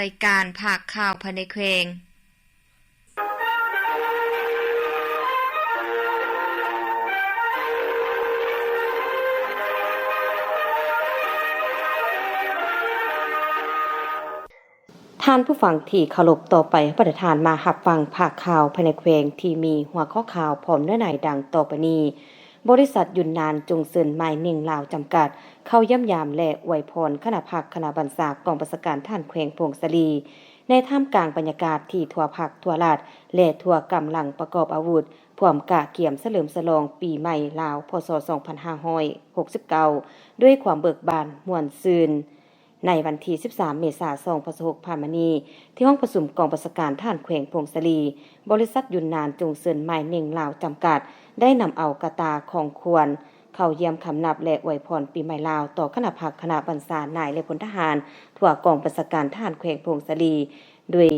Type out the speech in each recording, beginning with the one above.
ລາຍການພາກຂ່າວພາຍໃນແຂວງ. ທ່ານຜູ້ຟັງທີ່ເຄົາລົບ, ຕໍ່ໄປໃຫ້ທ່ານມາຮັບຟັງພາກຂ່າວພາຍໃນແຂວງທີ່ມີຫົວຂໍ້ຂ່າວພ້ອມເນື້ອໃນດັ່ງຕໍ່ໄປນີ້. ບໍລິສັດຢຸນນານ ຈົ່ງເຊີນ ມາຍເນັ່ງ ລາວ ຈຳກັດ ເຂົ້າຢ້ຽມຢາມ ແລະ ອວຍພອນຄະນະພັກຄະນະບັນຊາກອງບັນຊາການທະຫານແຂວງຜົ້ງສາລີ ໃນທ່າມກາງບັນຍາກາດທີ່ທົ່ວພັກ, ທົ່ວລັດ ແລະ ທົ່ວກຳລັງປະກອບອາວຸດ ພ້ອມກະກຽມສະເຫຼີມສະຫຼອງປີໃໝ່ລາວ ພ.ສ. ສອງພັນຫ້າຮ້ອຍຫົກສິບເກົ້າ ດ້ວຍຄວາມເບີກບານມ່ວນຊື່ນ. ໃນວັນທີສິບສາມ ເມສາ ສອງພັນຊາວຫົກ ຜ່ານມານີ້ ທີ່ຫ້ອງປະຊຸມກອງບັນຊາການທະຫານແຂວງຜົ້ງສາລີ, ບໍລິສັດຢຸນນານ ຈົ່ງເຊີນ ມາຍເນັ່ງ ລາວ ຈຳກັດ ໄດ້ນຳເອົາກະຕ່າຂອງຂວັນ ເຂົ້າຢ້ຽມຄຳນັບ ແລະ ອວຍພອນປີໃໝ່ລາວຕໍ່ຄະນະພັກຄະນະບັນຊານາຍ ແລະ ພົນທະຫານ ທົ່ວກອງບັນຊາການທະຫານແຂວງຜົ້ງສາລີ ໂດຍ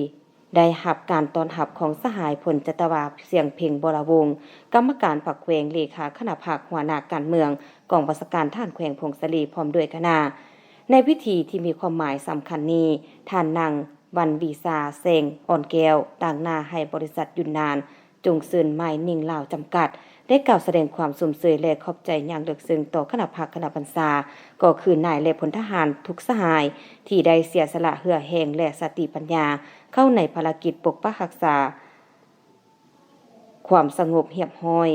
ໄດ້ຮັບການຕ້ອນຮັບຂອງສະຫາຍ ພົນຈັດຕະວາ ສຽງເພັງ ວໍລະວົງ ກຳມະການພັກແຂວງ, ເລຂາຄະນະພັກ, ຫົວໜ້າການເມືອງ ກອງບັນຊາການທະຫານແຂວງຜົ້ງສາລີ ພ້ອມດ້ວຍຄະນະ. ໃນພິທີທີ່ມີຄວາມໝາຍສຳຄັນນີ້, ທ່ານນາງ ວັນວີຊາ ແສງອ່ອນແກ້ວ ຕາງໜ້າໃຫ້ບໍລິສັດຢຸນນານ ຈົ່ງເຊີນ ມາຍເນັ່ງ ລາວ ຈຳກັດ ໄດ້ກ່າວສະແດງຄວາມຊົມເຊີຍ ແລະ ຂອບໃຈຢ່າງເລິກເຊິ່ງຕໍ່ຄະນະພັກຄະນະບັນຊາ ກໍຄືນາຍ ແລະ ພົນທະຫານທຸກສະຫາຍ ທີ່ໄດ້ເສຍສະຫຼະເຫື່ອແຮງ ແລະ ສະຕິປັນຍາ ເຂົ້າໃນພາລະກິດປົກປັກຮັກສາຄວາມສະຫງົບຮຽບຮ້ອຍ,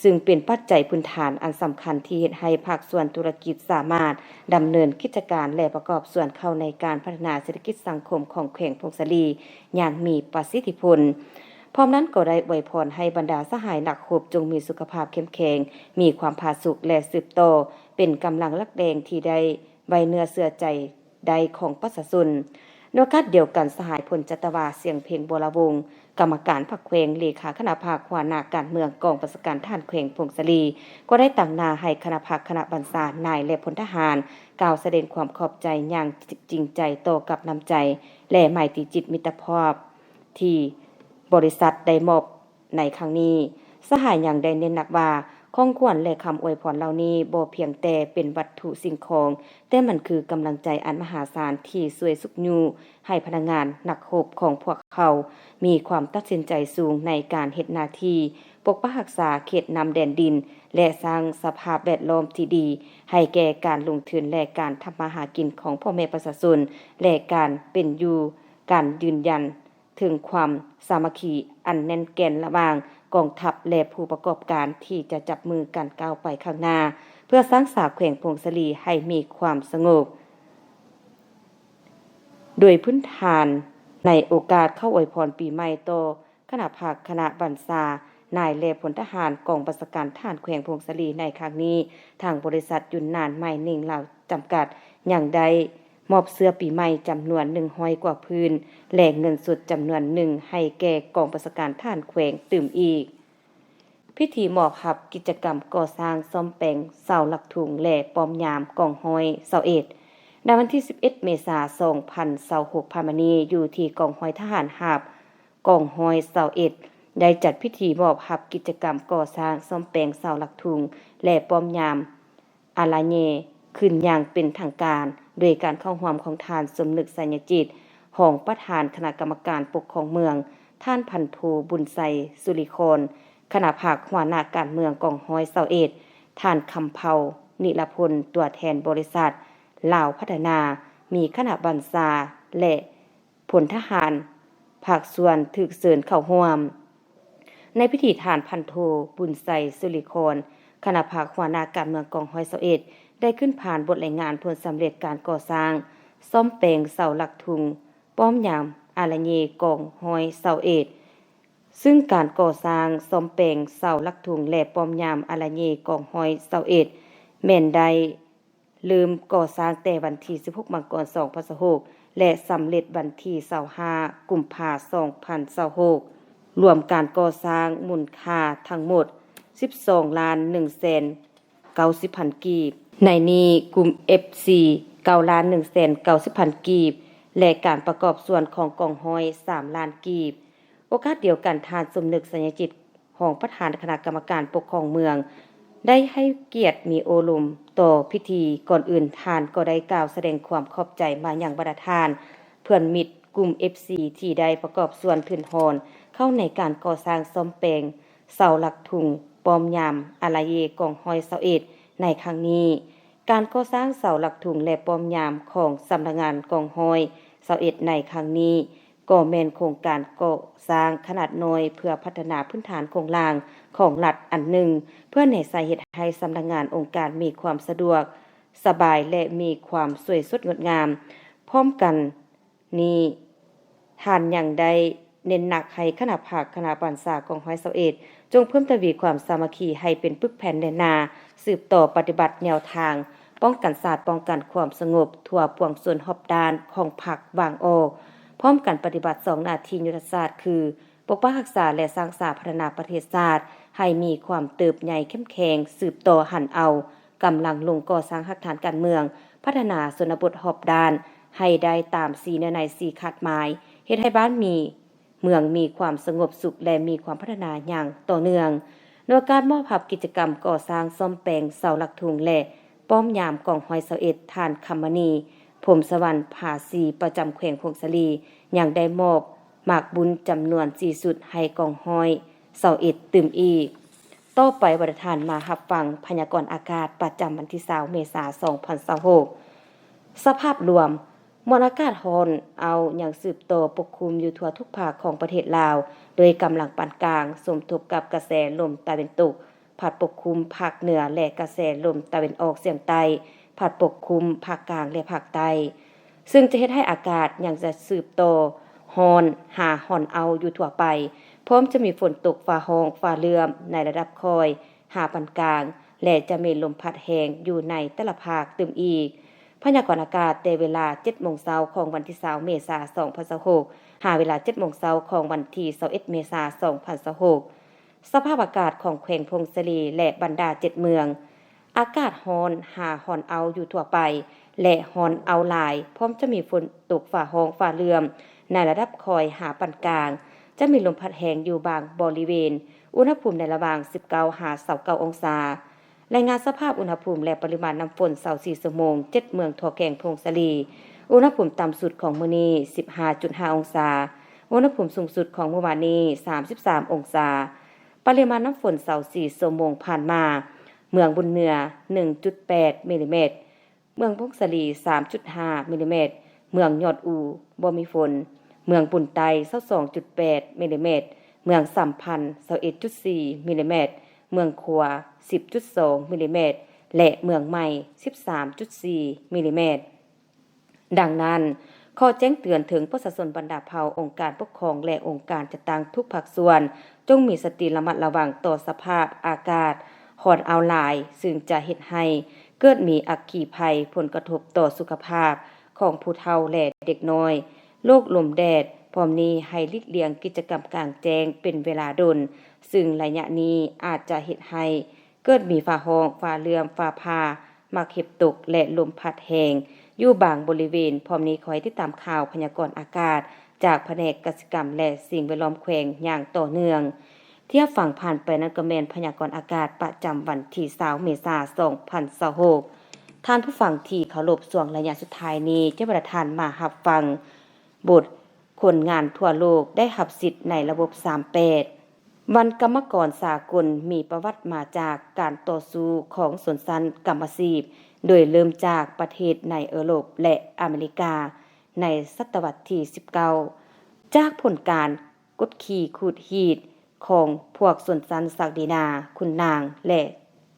ຊຶ່ງເປັນປັດໄຈພື້ນຖານອັນສຳຄັນທີ່ເຮັດໃຫ້ພາກສ່ວນທຸລະກິດສາມາດດຳເນີນກິດຈະການ ແລະ ປະກອບສ່ວນເຂົ້າໃນການພັດທະນາເສດຖະກິດສັງຄົມຂອງແຂວງຜົ້ງສາລີຢ່າງມີປະສິດທິຜົນ. ພ້ອມນັ້ນກໍໄດ້ອວຍພອນໃຫ້ບັນດາສະຫາຍນັກຮົບຈົ່ງມີສຸຂະພາບເຂັ້ມແຂງ, ມີຄວາມຜາສຸກ ແລະ ສືບຕໍ່ເປັນກຳລັງຫຼັກແດງທີ່ໄດ້ໄວ້ເນື້ອເຊື່ອໃຈ ໄດ້ຂອງປະຊາຊົນ. ໃນໂອກາດດຽວກັນ, ສະຫາຍ ພົນຈັດຕະວາ ສຽງເພັງ ວໍລະວົງ ກຳມະການພັກແຂວງ, ເລຂາຄະນະພັກ, ຫົວໜ້າການເມືອງກອງບັນຊາການທະຫານແຂວງຜົ້ງສາລີ ກໍໄດ້ຕາງໜ້າໃຫ້ຄະນະພັກຄະນະບັນຊານາຍ ແລະ ພົນທະຫານ ກ່າວສະແດງຄວາມຂອບໃຈຢ່າງຈິງໃຈຕໍ່ກັບນ້ຳໃຈ ແລະ ໄມຕີຈິດມິດຕະພາບທີ່ບໍລິສັດໄດ້ມອບ ໃນຄັ້ງນີ້. ສະຫາຍຍັງໄດ້ເນັ້ນໜັກວ່າ ຂອງຂວັນ ແລະ ຄຳອວຍພອນເຫຼົ່ານີ້ບໍ່ພຽງແຕ່ເປັນວັດຖຸສິ່ງຂອງ, ແຕ່ມັນຄືກຳລັງໃຈອັນມະຫາສານທີ່ຊ່ວຍຊຸກຍູ້ໃຫ້ພະນັກງານນັກຮົບຂອງພວກເຂົາມີຄວາມຕັດສິນໃຈສູງໃນການເຮັດໜ້າທີ່ປົກປັກຮັກສາເຂດນ້ຳແດນດິນ ແລະ ສ້າງສະພາບແວດລ້ອມທີ່ດີໃຫ້ແກ່ການລົງທຶນ ແລະ ການທຳມາຫາກິນຂອງພໍ່ແມ່ປະຊາຊົນ ແລະ ການເປັນຢູ່, ການຢືນຢັນ ເຖິງຄວາມສາມັກຄີອັນແໜ້ນແກ່ນລະຫວ່າງກອງທັບ ແລະ ຜູ້ປະກອບການ ທີ່ຈະຈັບມືກັນກ້າວໄປຂ້າງໜ້າ ເພື່ອສ້າງສາແຂວງຜົ້ງສາລີໃຫ້ມີຄວາມສະຫງົບ. ໂດຍພື້ນຖານໃນໂອກາດເຂົ້າອວຍພອນປີໃໝ່ຕໍ່ຄະນະພັກຄະນະບັນຊານາຍ ແລະ ພົນທະຫານກອງບັນຊາການທະຫານແຂວງຜົ້ງສາລີໃນຄັ້ງນີ້, ທາງບໍລິສັດຢຸນນານ ມາຍເນັ່ງ ລາວ ຈຳກັດ ຍັງໄດ້ ມອບເສື້ອປີໃໝ່ຈຳນວນໜຶ່ງຮ້ອຍກວ່າຜືນ ແລະ ເງິນສົດຈຳນວນໜຶ່ງໃຫ້ແກ່ກອງບັນຊາການທະຫານແຂວງຕື່ມອີກ. ພິທີມອບຮັບກິດຈະກຳກໍ່ສ້າງສ້ອມແປງເສົາຫຼັກທຸງ ແລະ ປ້ອມຍາມກອງຮ້ອຍຊາວເອັດ ໃນວັນທີສິບເອັດ ເມສາ ສອງພັນຊາວຫົກ ຜ່ານມານີ້ ຢູ່ທີ່ກອງຮ້ອຍທະຫານຮາບກອງຮ້ອຍຊາວເອັດ ໄດ້ຈັດພິທີມອບຮັບກິດຈະກຳກໍ່ສ້າງສ້ອມແປງເສົາຫຼັກທຸງ ແລະ ປ້ອມຍາມ ອາລາເຍ ຂຶ້ນຢ່າງເປັນທາງການ ໂດຍການເຂົ້າຮ່ວມຂອງທ່ານ ສົມນຶກ ໄຊຍະຈິດ ຮອງປະທານຄະນະກຳມະການປົກຄອງເມືອງ, ທ່ານ ພັນໂທ ບຸນໄຊ ສຸລິຄອນ ຄະນະພັກ, ຫົວໜ້າການເມືອງກອງຮ້ອຍຊາວເອັດ, ທ່ານ ຄຳເພົາ ນິລະພົນ ຕົວແທນບໍລິສັດລາວພັດທະນາ, ມີຄະນະບັນຊາ ແລະ ພົນທະຫານພາກສ່ວນຖືກເຊີນເຂົ້າຮ່ວມ. ໃນພິທີ, ທ່ານ ພັນໂທ ບຸນໄຊ ສຸລິຄອນ ຄະນະພັກ, ຫົວໜ້າການເມືອງກອງຮ້ອຍຊາວເອັດ ໄດ້ຂຶ້ນຜ່ານບົດລາຍງານຜົນສຳເລັດການກໍ່ສ້າງ, ສ້ອມແປງເສົາຫຼັກທຸງ, ປ້ອມຍາມອາລາເຍກອງຮ້ອຍຊາວເອັດ ຊຶ່ງການກໍ່ສ້າງ, ສ້ອມແປງເສົາຫຼັກທຸງ ແລະ ປ້ອມຍາມອາລາເຍກອງຮ້ອຍຊາວເອັດ ແມ່ນໄດ້ ເລີ່ມກໍ່ສ້າງແຕ່ວັນທີສິບຫົກ ມັງກອນ ສອງພັນຊາວຫົກ ແລະ ສຳເລັດວັນທີຊາວຫ້າ ກຸມພາ ສອງພັນຊາວຫົກ ລວມການກໍ່ສ້າງມູນຄ່າທັງໝົດ ສິບສອງລ້ານໜຶ່ງແສນເກົ້າສິບພັນກີບ, ໃນນີ້ກຸ່ມ ເອັຟຊີ ເກົ້າລ້ານໜຶ່ງແສນເກົ້າສິບພັນກີບ ແລະ ການປະກອບສ່ວນຂອງກອງຮ້ອຍ ສາມລ້ານກີບ. ໂອກາດດຽວກັນ, ທ່ານ ສົມນຶກ ໄຊຍະຈິດ ຮອງປະທານຄະນະກຳມະການປົກຄອງເມືອງ ໄດ້ໃຫ້ກຽດມີໂອ້ລົມຕໍ່ພິທີ. ກ່ອນອື່ນ, ທ່ານກໍໄດ້ກ່າວສະແດງຄວາມຂອບໃຈມາຍັງບັນດາທ່ານ ພື່ອນມິດ ກຸ່ມ ເອັຟຊີ ທີ່ໄດ້ປະກອບສ່ວນທຶນຮອນເຂົ້າໃນການກໍ່ສ້າງສ້ອມແປງເສົາຫຼັກທຸງປ້ອມຍາມອາລາເຢກອງຮ້ອຍຊາວເອັດໃນຄັ້ງນີ້. ການກໍ່ສ້າງເສົາຫຼັກທຸງ ແລະ ປ້ອມຍາມຂອງສຳນັກງານກອງຮ້ອຍຊາວເອັດໃນຄັ້ງນີ້ ກໍແມ່ນໂຄງການກໍ່ສ້າງຂະໜາດນ້ອຍເພື່ອພັດທະນາພື້ນຖານໂຄງລ່າງຂອງລັດອັນໜຶ່ງ ເພື່ອແນໃສ່ເຮັດໃຫ້ສຳນັກງານອົງການມີຄວາມສະດວກສະບາຍ ແລະ ມີຄວາມສວຍສົດງົດງາມ. ພ້ອມກັນນີ້, ທ່ານຍັງໄດ້ເນັ້ນໜັກໃຫ້ຄະນະພັກ, ຄະນະບັນຊາກອງຮ້ອຍຊາວເອັດ ຈົ່ງເພີ່ມທະວີຄວາມສາມັກຄີໃຫ້ເປັນປຶກແຜ່ນແໜ້ນໜາ, ສືບຕໍ່ປະຕິບັດແນວທາງປ້ອງກັນຊາດ, ປ້ອງກັນຄວາມສະຫງົບທົ່ວປວງຊົນຮອບດ້ານຂອງພັກວາງອອກ, ພ້ອມກັນປະຕິບັດສອງໜ້າທີ່ຍຸດທະສາດ ຄື ປົກປັກຮັກສາ ແລະ ສ້າງສາພັດທະນາປະເທດຊາດໃຫ້ມີຄວາມເຕີບໃຫຍ່ເຂັ້ມແຂງ, ສືບຕໍ່ຫັນເອົາກຳລັງລົງກໍ່ສ້າງຮາກຖານການເມືອງ, ພັດທະນາຊົນນະບົດຮອບດ້ານໃຫ້ໄດ້ຕາມສີ່ເນື້ອໃນສີ່ຄາດໝາຍ, ເຮັດໃຫ້ບ້ານມີ ເມືອງມີຄວາມສະຫງົບສຸກ ແລະ ມີຄວາມພັດທະນາຢ່າງຕໍ່ເນື່ອງ. ໃນໂອກາດມອບຮັບກິດຈະກຳກໍ່ສ້າງສ້ອມແປງເສົາຫຼັກທຸງ ແລະ ປ້ອມຍາມກອງຮ້ອຍຊາວເອັດ ທ່ານ ຄຳມະນີ ພົມສະຫວັນ ພາສີ ປະຈຳແຂວງຜົ້ງສາລີ ຍັງໄດ້ມອບໝາກບຸນຈຳນວນສີ່ຊຸດໃຫ້ກອງຮ້ອຍຊາວເອັດຕື່ມອີກ. ຕໍ່ໄປ ບັນດາທ່ານມາຮັບຟັງພະຍາກອນອາກາດປະຈຳວັນທີຊາວ ເມສາ ສອງພັນຊາວຫົກ. ສະພາບລວມ, ມວນອາກາດຮ້ອນເອົ້າຍັງສືບຕໍ່ປົກຄຸມຢູ່ທົ່ວທຸກພາກຂອງປະເທດລາວ ໂດຍກຳລັງປານກາງ, ສົມທົບກັບກະແສລົມຕາເວັນຕົກ ພັດປົກຄຸມພາກເໜືອ ແລະ ກະແສລົມຕາເວັນອອກສຽງໃຕ້ ພັດປົກຄຸມພາກກາງ ແລະ ພາກໃຕ້, ຊຶ່ງຈະເຮັດໃຫ້ອາກາດຍັງຈະສືບຕໍ່ຮ້ອນຫາຮ້ອນເອົ້າຢູ່ທົ່ວໄປ, ພ້ອມຈະມີຝົນຕົກຟ້າຮ້ອງ, ຟ້າເຫຼື້ອມໃນລະດັບຄ່ອຍຫາປານກາງ ແລະ ຈະມີລົມພັດແຮງຢູ່ໃນແຕ່ລະພາກຕື່ມອີກ. ພະຍາກອນອາກາດແຕ່ເວລາເຈັດໂມງເຊົ້າຂອງວັນທີຊາວ ເມສາ ສອງພັນຊາວຫົກ ຫາເວລາເຈັດໂມງເຊົ້າຂອງວັນທີຊາວເອັດ ເມສາ ສອງພັນຊາວຫົກ. ສະພາບອາກາດຂອງແຂວງຜົ້ງສາລີ ແລະ ບັນດາເຈັດເມືອງ, ອາກາດຮ້ອນຫາຮ້ອນເອົ້າຢູ່ທົ່ວໄປ ແລະ ຮ້ອນເອົ້າຫຼາຍ, ພ້ອມຈະມີຝົນຕົກຟ້າຮ້ອງ, ຟ້າເຫຼື້ອມໃນລະດັບຄ່ອຍຫາປານກາງ, ຈະມີລົມພັດແຮງຢູ່ບາງບໍລິເວນ, ອຸນຫະພູມໃນລະຫວ່າງສິບເກົ້າຫາຊາວເກົ້າອົງສາ. ລາຍງານສະພາບອຸນຫະພູມ ແລະ ປະລິມານນ້ຳຝົນ ຊາວສີ່ຊົ່ວໂມງ ເຈັດເມືອງທົ່ວແຂວງຜົ້ງສາລີ. ອຸນຫະພູມຕ່ຳສຸດຂອງມື້ນີ້ ສິບຫ້າຈຸດຫ້າອົງສາ, ອຸນຫະພູມສູງສຸດຂອງມື້ວານນີ້ ສາມສິບສາມອົງສາ. ປະລິມານນ້ຳຝົນ ຊາວສີ່ຊົ່ວໂມງຜ່ານມາ, ເມືອງບຸນເໜືອ ໜຶ່ງຈຸດແປດມິລລີແມັດ, ເມືອງຜົ້ງສາລີ ສາມຈຸດຫ້າມິລລີແມັດ, ເມືອງຍອດອູ ບໍ່ມີຝົນ, ເມືອງບຸນໃຕ້ ຊາວສອງຈຸດແປດມິລລີແມັດ, ເມືອງສຳພັນ ຊາວເອັດຈຸດສີ່ມິລລີແມັດ, ເມືອງຂວາ ສິບຈຸດສອງມິລລີແມັດ ແລະ ເມືອງໃໝ່ ສິບສາມຈຸດສີ່ມິລລີແມັດ. ດັ່ງນັ້ນ, ຂໍແຈ້ງເຕືອນເຖິງປະຊາຊົນບັນດາເຜົ່າ, ອົງການປົກຄອງ ແລະ ອົງການຈັດຕັ້ງທຸກພາກສ່ວນ, ຈົ່ງມີສະຕິລະມັດລະວັງຕໍ່ສະພາບອາກາດຮ້ອນເອົ້າຫຼາຍ, ຊຶ່ງຈະເຮັດໃຫ້ເກີດມີອັກຄີໄພ, ຜົນກະທົບຕໍ່ສຸຂະພາບຂອງຜູ້ເຖົ້າ ແລະ ເດັກນ້ອຍ, ໂລກລົມແດດ, ພ້ອມນີ້ໃຫ້ຫຼີກລ່ຽງກິດຈະກຳກາງແຈ້ງເປັນເວລາດົນ, ຊຶ່ງໄລຍະນີ້ອາດຈະເຮັດໃຫ້ ເກີດມີຟ້າຮ້ອງ, ຟ້າເຫຼື້ອມ, ຟ້າຜ່າ, ໝາກເຫັບຕົກ ແລະ ລົມພັດແຮງຢູ່ບາງບໍລິເວນ. ພ້ອມນີ້ຂໍໃຫ້ຕິດຕາມຂ່າວພະຍາກອນອາກາດຈາກພະແນກກະສິກຳ ແລະ ສິ່ງແວດລ້ອມແຂວງຢ່າງຕໍ່ເນື່ອງ. ທີ່ຮັບຟັງຜ່ານໄປນັ້ນກໍແມ່ນພະຍາກອນອາກາດປະຈຳວັນທີຊາວ ເມສາ ສອງພັນຊາວຫົກ. ທ່ານຜູ້ຟັງທີ່ເຄົາລົບ, ຊ່ວງໄລຍະສຸດທ້າຍນີ້ ຈະໃຫ້ທ່ານມາຮັບຟັງບົດ ຄົນງານທົ່ວໂລກໄດ້ຮັບສິດໃນລະບົບສາມແປດ. ວັນກຳມະກອນສາກົນມີປະຫວັດມາຈາກການຕໍ່ສູ້ຂອງຊົນຊັ້ນກຳມະຊີບ, ໂດຍເລີ່ມຈາກປະເທດໃນເອີຣົບ ແລະ ອາເມລິກາ ໃນສະຕະວັດທີສິບເກົ້າ. ຈາກຜົນການກົດຂີ່ຂູດຮີດຂອງພວກຊົນຊັ້ນສັກດິນາ, ຂຸນນາງ ແລະ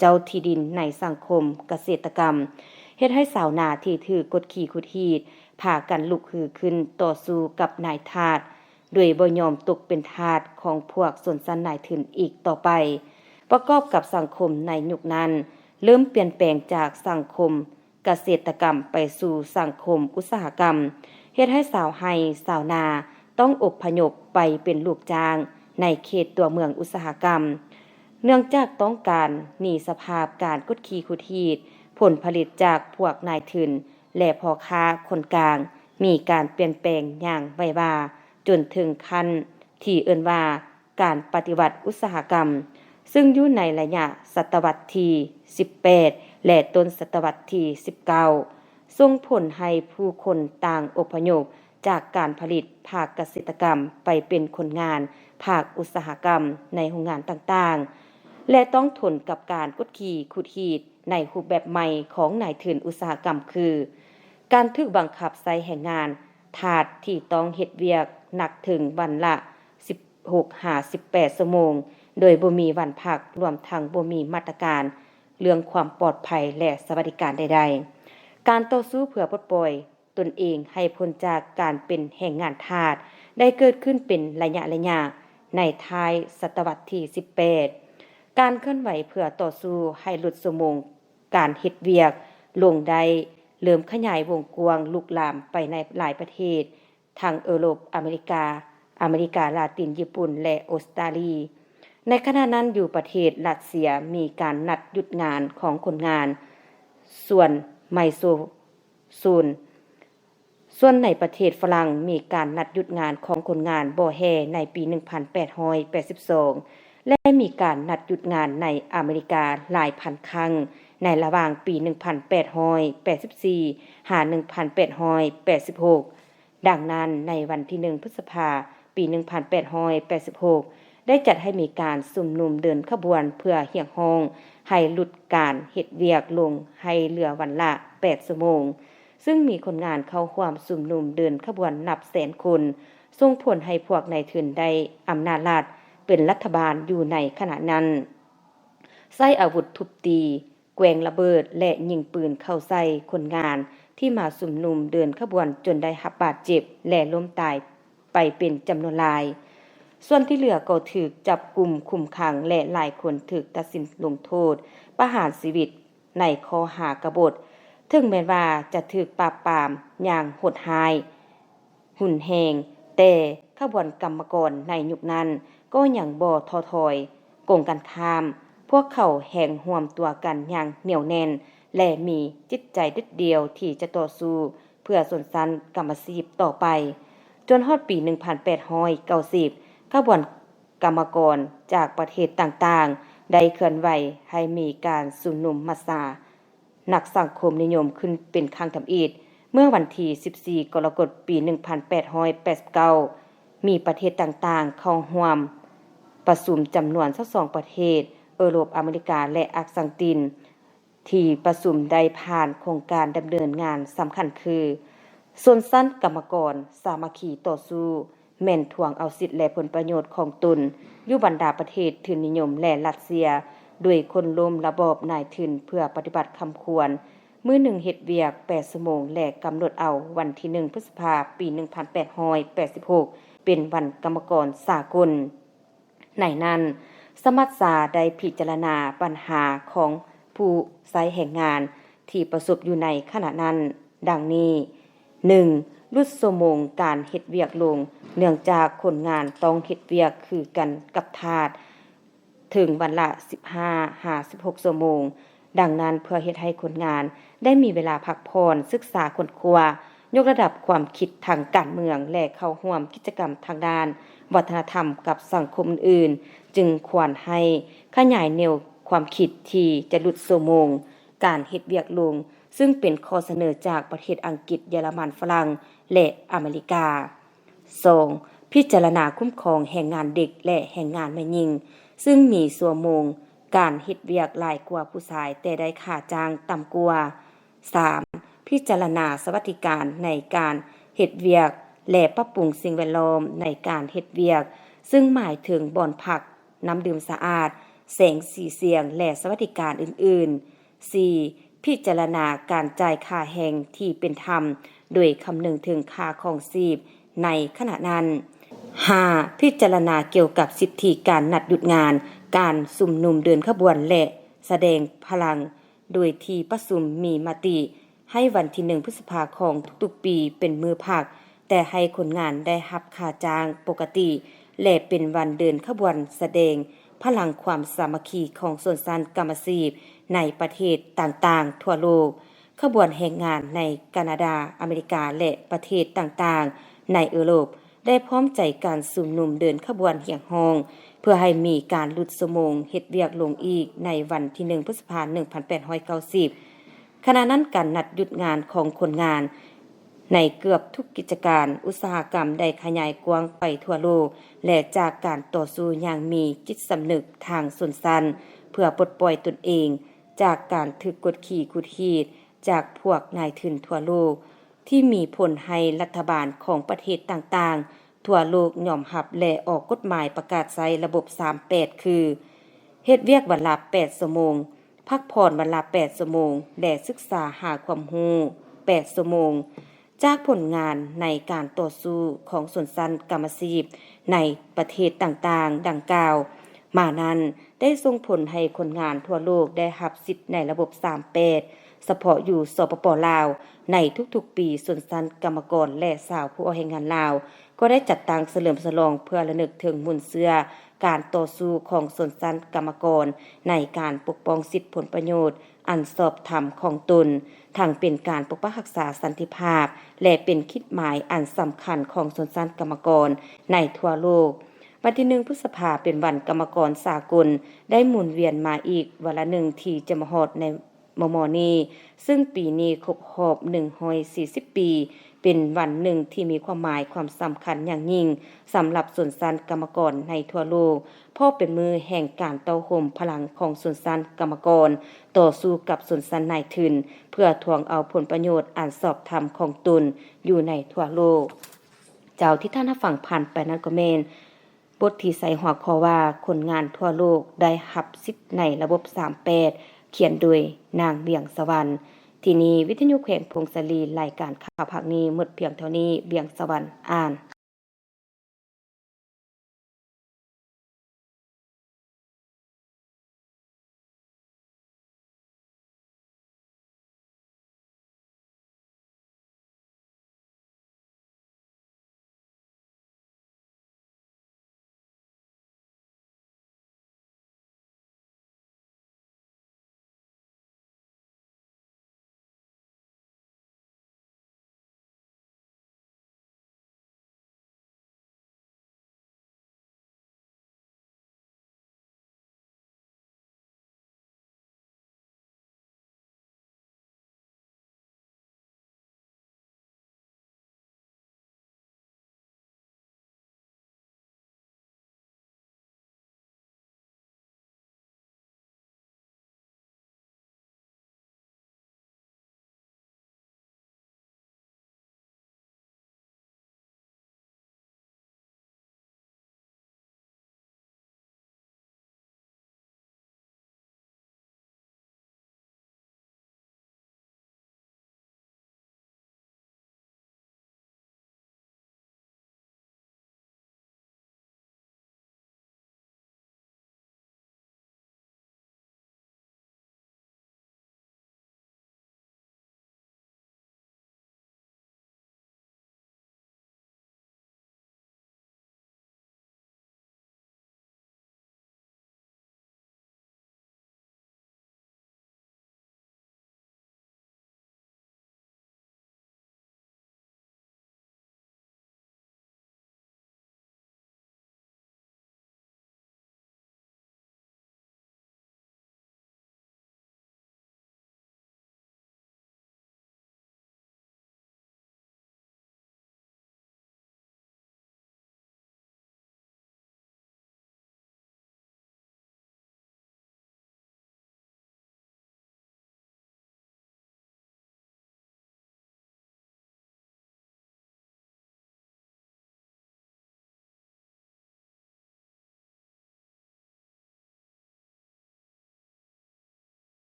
ເຈົ້າທີ່ດິນໃນສັງຄົມກະເສດຕະກຳ ເຮັດໃຫ້ຊາວນາທີ່ຖືກກົດຂີ່ຂູດຮີດ ພາກັນລຸກຮືຂຶ້ນຕໍ່ສູ້ກັບນາຍທາດ ໂດຍບໍ່ຍອມຕົກເປັນທາດຂອງພວກຊົນຊັ້ນນາຍທຶນອີກຕໍ່ໄປ. ປະກອບກັບສັງຄົມໃນຍຸກນັ້ນ ເລີ່ມປ່ຽນແປງຈາກສັງຄົມກະເສດຕະກຳໄປສູ່ສັງຄົມອຸດສາຫະກຳ, ເຮັດໃຫ້ຊາວໄຮ່ຊາວນາຕ້ອງອົບພະຍົບໄປເປັນລູກຈ້າງໃນເຂດຕົວເມືອງອຸດສາຫະກຳ. ເນື່ອງຈາກຕ້ອງການໜີສະພາບການກົດຂີ່ຂູດຮີດ, ຜົນຜະລິດຈາກພວກນາຍທຶນ ແລະ ພໍ່ຄ້າຄົນກາງ ມີການປ່ຽນແປງຢ່າງໄວວາ, ຈົນເຖິງຂັ້ນທີ່ເອີ້ນວ່າການປະຕິວັດອຸດສາຫະກຳ, ຊຶ່ງຢູ່ໃນໄລຍະສະຕະວັດທີສິບແປດ ແລະ ຕົ້ນສະຕະວັດທີສິບເກົ້າ ສົ່ງຜົນໃຫ້ຜູ້ຄົນຕ່າງອົບພະຍົບ ຈາກການຜະລິດພາກກະສິກຳໄປເປັນຄົນງານພາກອຸດສາຫະກຳໃນໂຮງງານຕ່າງໆ ແລະ ຕ້ອງທົນກັບການກົດຂີ່ຂູດຮີດໃນຮູບແບບໃໝ່ຂອງນາຍທຶນອຸດສາຫະກຳ ຄື ການຖືກບັງຄັບໃຊ້ແຮງງານທາດທີ່ຕ້ອງເຮັດວຽກໜັກເຖິງວັນລະສິບຫົກຫາສິບແປດຊົ່ວໂມງ ໂດຍບໍ່ມີວັນພັກ, ລວມທັງບໍ່ມີມາດຕະການເລື່ອງຄວາມປອດໄພ ແລະ ສະຫວັດດີການໃດໆ. ການຕໍ່ສູ້ເພື່ອປົດປ່ອຍ ຕົນເອງໃຫ້ພົ້ນຈາກການເປັນແຮງງານທາດ ໄດ້ເກີດຂຶ້ນເປັນໄລຍະໆ ໃນທ້າຍສະຕະວັດທີສິບແປດ. ການເຄື່ອນໄຫວເພື່ອຕໍ່ສູ້ໃຫ້ຫຼຸດຊົ່ວໂມງການເຮັດວຽກລົງໄດ້ເລີ່ມຂະຫຍາຍວົງກວ້າງລຸກລາມໄປໃນຫຼາຍປະເທດ ທັງເອີຣົບ, ອາເມລິກາ, ອາເມລິກາລາຕິນ, ຍີ່ປຸ່ນ ແລະ ອົດສະຕາລີ. ໃນຂະນະນັ້ນ, ຢູ່ປະເທດຣັດເຊຍ ມີການນັດຢຸດງານຂອງຄົນງານສ່ວນໄມໂຊ ສູນ. ສ່ວນໃນປະເທດຝຣັ່ງ ມີການນັດຢຸດງານຂອງຄົນງານບໍ່ແຮ່ໃນປີໜຶ່ງພັນແປດຮ້ອຍແປດສິບສອງ ແລະ ມີການນັດຢຸດງານໃນອາເມລິກາຫຼາຍພັນຄັ້ງ ໃນລະຫວ່າງປີໜຶ່ງພັນແປດຮ້ອຍແປດສິບສີ່ ຫາ ໜຶ່ງພັນແປດຮ້ອຍແປດສິບຫົກ. ດັ່ງນັ້ນ, ໃນວັນທີໜຶ່ງ ພຶດສະພາ ປີໜຶ່ງພັນແປດຮ້ອຍແປດສິບຫົກ ໄດ້ຈັດໃຫ້ມີການຊຸມນຸມເດີນຂະບວນເພື່ອຮຽກຮ້ອງໃຫ້ຫຼຸດການເຮັດວຽກລົງໃຫ້ເຫຼືອວັນລະແປດຊົ່ວໂມງ, ຊຶ່ງມີຄົນງານເຂົ້າຮ່ວມຊຸມນຸມເດີນຂະບວນນັບແສນຄົນ, ສົ່ງຜົນໃຫ້ພວກນາຍທຶນໄດ້ອຳນາດລັດເປັນລັດຖະບານຢູ່ໃນຂະນະນັ້ນ ໃຊ້ອາວຸດທຸບຕີ, ແກວ່ງລະເບີດ ແລະ ຍິງປືນເຂົ້າໃສ່ຄົນງານທີ່ມາຊຸມນຸມເດີນຂະບວນ ຈົນໄດ້ຮັບບາດເຈັບ ແລະ ລົ້ມຕາຍໄປເປັນຈຳນວນຫຼາຍ. ສ່ວນທີ່ເຫຼືອກໍຖືກຈັບກຸມຄຸມຂັງ ແລະ ຫຼາຍຄົນຖືກຕັດສິນລົງໂທດປະຫານຊີວິດໃນຂໍ້ຫາກະບົດ. ເຖິງແມ່ນວ່າຈະຖືກປາບປາມຢ່າງໂຫດຮ້າຍ ຮຸນແຮງ, ແຕ່ຂະບວນກຳມະກອນໃນຍຸກນັ້ນກໍຍັງບໍ່ທໍ້ຖອຍ, ກົງກັນຂ້າມ, ພວກເຂົາແຮ່ງຮ່ວມຕົວກັນຢ່າງໜຽວແໜ້ນ ແລະ ມີຈິດໃຈເດັດດ່ຽວທີ່ຈະຕໍ່ສູ້ເພື່ອຊົນຊັ້ນກຳມະຊີບຕໍ່ໄປ. ຈົນຮອດປີໜຶ່ງພັນແປດຮ້ອຍເກົ້າສິບ ຂະບວນກຳມະກອນຈາກປະເທດຕ່າງໆ ໄດ້ເຄື່ອນໄຫວໃຫ້ມີການຊຸມນຸມມາສາ ນັກສັງຄົມນິຍົມຂຶ້ນເປັນຄັ້ງທຳອິດ ເມື່ອວັນທີສິບສີ່ ກໍລະກົດ ປີໜຶ່ງພັນແປດຮ້ອຍແປດສິບເກົ້າ ມີປະເທດຕ່າງໆເຂົ້າຮ່ວມປະຊຸມຈຳນວນຊາວສອງປະເທດ, ເອີຣົບ, ອາເມລິກາ ແລະ ອາກສັງຕິນ. ທີ່ປະຊຸມໄດ້ຜ່ານໂຄງການດຳເນີນງານສຳຄັນຄື ຊົນຊັ້ນກຳມະກອນສາມັກຄີຕໍ່ສູ້ ແມ່ນທວງເອົາສິດ ແລະ ຜົນປະໂຫຍດຂອງຕົນຢູ່ບັນດາປະເທດທຶນນິຍົມ ແລະ ຣັດເຊຍ ໂດຍໂຄ່ນລົ້ມລະບອບນາຍທຶນເພື່ອປະຕິບັດຄຳຂວັນ ມື້ໜຶ່ງເຮັດວຽກແປດຊົ່ວໂມງ ແລະ ກຳນົດເອົາວັນທີໜຶ່ງ ພຶດສະພາ ປີໜຶ່ງພັນແປດຮ້ອຍແປດສິບຫົກ ເປັນວັນກຳມະກອນສາກົນ. ໃນນັ້ນ, ສະມັດຊາໄດ້ພິຈາລະນາບັນຫາຂອງຜູ້ໃຊ້ແຮງງານທີ່ປະສົບຢູ່ໃນຂະນະນັ້ນ ດັ່ງນີ້: ໜຶ່ງ, ຫຼຸດຊົ່ວໂມງການເຮັດວຽກລົງ ເນື່ອງຈາກຄົນງານຕ້ອງເຮັດວຽກຄືກັນກັບທາດ ເຖິງວັນລະສິບຫ້າຫາສິບຫົກຊົ່ວໂມງ. ດັ່ງນັ້ນ, ເພື່ອເຮັດໃຫ້ຄົນງານໄດ້ມີເວລາພັກຜ່ອນ, ສຶກສາຄົ້ນຄວ້າ, ຍົກລະດັບຄວາມຄິດທາງການເມືອງ ແລະ ເຂົ້າຮ່ວມກິດຈະກຳທາງດ້ານວັດທະນະທຳກັບສັງຄົມອື່ນໆ, ຈຶ່ງຄວນໃຫ້ຂະຫຍາຍແນວຄວາມຄິດທີ່ຈະຫຼຸດຊົ່ວໂມງການເຮັດວຽກລົງ, ຊຶ່ງເປັນຂໍ້ສະເໜີຈາກປະເທດອັງກິດ, ເຢຍລະມັນ, ຝຣັ່ງ ແລະ ອາເມລິກາ. ສອງ, ພິຈາລະນາຄຸ້ມຄອງແຮງງານເດັກ ແລະ ແຮງງານແມ່ຍິງ, ຊຶ່ງມີຊົ່ວໂມງການເຮັດວຽກຫຼາຍກວ່າຜູ້ຊາຍ, ແຕ່ໄດ້ຄ່າຈ້າງຕ່ຳກວ່າ. ສາມ, ພິຈາລະນາສະຫວັດດີການໃນການເຮັດວຽກ ແລະ ປັບປຸງສິ່ງແວດລ້ອມໃນການເຮັດວຽກ, ຊຶ່ງໝາຍເຖິງບ່ອນພັກ, ນ້ຳດື່ມສະອາດ, ແສງສີສຽງ ແລະ ສະຫວັດດີການອື່ນໆ. ສີ່, ພິຈາລະນາການຈ່າຍຄ່າແຮງທີ່ເປັນທຳ ໂດຍຄຳນຶງເຖິງຄ່າຄອງຊີບໃນຂະນະນັ້ນ. ຫ້າ, ພິຈາລະນາກ່ຽວກັບສິດທິການນັດຢຸດງານ, ການຊຸມນຸມເດີນຂະບວນ ແລະ ສະແດງພະລັງ, ໂດຍທີ່ປະຊຸມມີມະຕິໃຫ້ວັນທີໜຶ່ງ ພຶດສະພາຂອງທຸກໆປີເປັນມື້ພັກ, ແຕ່ໃຫ້ຄົນງານໄດ້ຮັບຄ່າຈ້າງປົກກະຕິ ແລະ ເປັນວັນເດີນຂະບວນສະແດງພະລັງຄວາມສາມັກຄີຂອງຊົນຊັ້ນກຳມະຊີບໃນປະເທດຕ່າງໆທົ່ວໂລກ. ຂະບວນແຮງງານໃນການາດາ, ອາເມລິກາ ແລະ ປະເທດຕ່າງໆໃນເອີຣົບ ໄດ້ພ້ອມໃຈກັນຊຸມນຸມເດີນຂະບວນຮຽກຮ້ອງ ເພື່ອໃຫ້ມີການຫຼຸດຊົ່ວໂມງເຮັດວຽກລົງອີກໃນວັນທີໜຶ່ງ ພຶດສະພາ ໜຶ່ງພັນແປດຮ້ອຍເກົ້າສິບ. ຂະນະນັ້ນ, ການນັດຢຸດງານຂອງຄົນງານ ໃນເກືອບທຸກກິດຈະການອຸດສາຫະກຳໄດ້ຂະຫຍາຍກວ້າງໄປທົ່ວໂລກ ແລະ ຈາກການຕໍ່ສູ້ຢ່າງມີຈິດສຳນຶກທາງຊົນຊັ້ນ ເພື່ອປົດປ່ອຍຕົນເອງຈາກການຖືກກົດຂີ່ຂູດຮີດຈາກພວກນາຍທຶນທົ່ວໂລກ ທີ່ມີຜົນໃຫ້ລັດຖະບານຂອງປະເທດຕ່າງໆທົ່ວໂລກຍອມຮັບ ແລະ ອອກກົດໝາຍປະກາດໃຊ້ລະບົບສາມແປດ ຄື ເຮັດວຽກວັນລະແປດຊົ່ວໂມງ, ພັກຜ່ອນວັນລະແປດຊົ່ວໂມງ ແລະ ສຶກສາຫາຄວາມຮູ້ແປດຊົ່ວໂມງ. ຈາກຜົນງານໃນການຕໍ່ສູ້ຂອງຊົນຊັ້ນກຳມະຊີບໃນປະເທດຕ່າງໆດັ່ງກ່າວມານັ້ນ ໄດ້ສົ່ງຜົນໃຫ້ຄົນງານທົ່ວໂລກໄດ້ຮັບສິດໃນລະບົບສາມແປດ ສະເພາະຢູ່ ສປປ ລາວ ໃນທຸກໆປີ ຊົນຊັ້ນກຳມະກອນ ແລະ ຊາວຜູ້ອອກແຮງງານລາວ ກໍໄດ້ຈັດຕັ້ງສະເຫຼີມສະຫຼອງເພື່ອລະນຶກເຖິງມູນເຊື້ອການຕໍ່ສູ້ຂອງຊົນຊັ້ນກຳມະກອນ ໃນການປົກປ້ອງສິດຜົນປະໂຫຍດອັນຊອບທຳຂອງຕົນ, ທັງເປັນການປົກປັກຮັກສາສັນຕິພາບ ແລະ ເປັນຂີດໝາຍອັນສຳຄັນຂອງຊົນຊັ້ນກຳມະກອນໃນທົ່ວໂລກ. ວັນທີໜຶ່ງ ພຶດສະພາ ເປັນວັນກຳມະກອນສາກົນ ໄດ້ໝູນວຽນມາອີກວາລະໜຶ່ງ ທີ່ຈະມາຮອດໃນມໍ່ໆນີ້, ເຊິ່ງປີນີ້ຄົບຮອບໜຶ່ງຮ້ອຍສີ່ສິບປີ, ເປັນວັນໜຶ່ງທີ່ມີຄວາມໝາຍຄວາມສຳຄັນຢ່າງຍິ່ງສຳລັບຊົນຊັ້ນກຳມະກອນໃນທົ່ວໂລກ, ເພາະເປັນມື້ແຫ່ງການເຕົ້າໂຮມພະລັງຂອງຊົນຊັ້ນກຳມະກອນ ຕໍ່ສູ້ກັບຊົນຊັ້ນນາຍທຶນ ເພື່ອທວງເອົາຜົນປະໂຫຍດອັນຊອບທຳຂອງຕົນຢູ່ໃນທົ່ວໂລກ. ເຈົ້າ ທີ່ທ່ານຮັບຟັງຜ່ານໄປນັ້ນກໍແມ່ນ ບົດທີ່ໃສ່ຫົວຂໍ້ວ່າ ຄົນງານທົ່ວໂລກໄດ້ຮັບສິດໃນລະບົບສາມແປດ ຂຽນໂດຍນາງ ວຽງສະຫວັນ. ທີ່ນີ້ ວິທະຍຸແຂວງຜົ້ງສາລີ, ລາຍການຂ່າວພາກນີ້ໝົດພຽງເທົ່ານີ້. ວຽງສະຫວັນອ່ານ.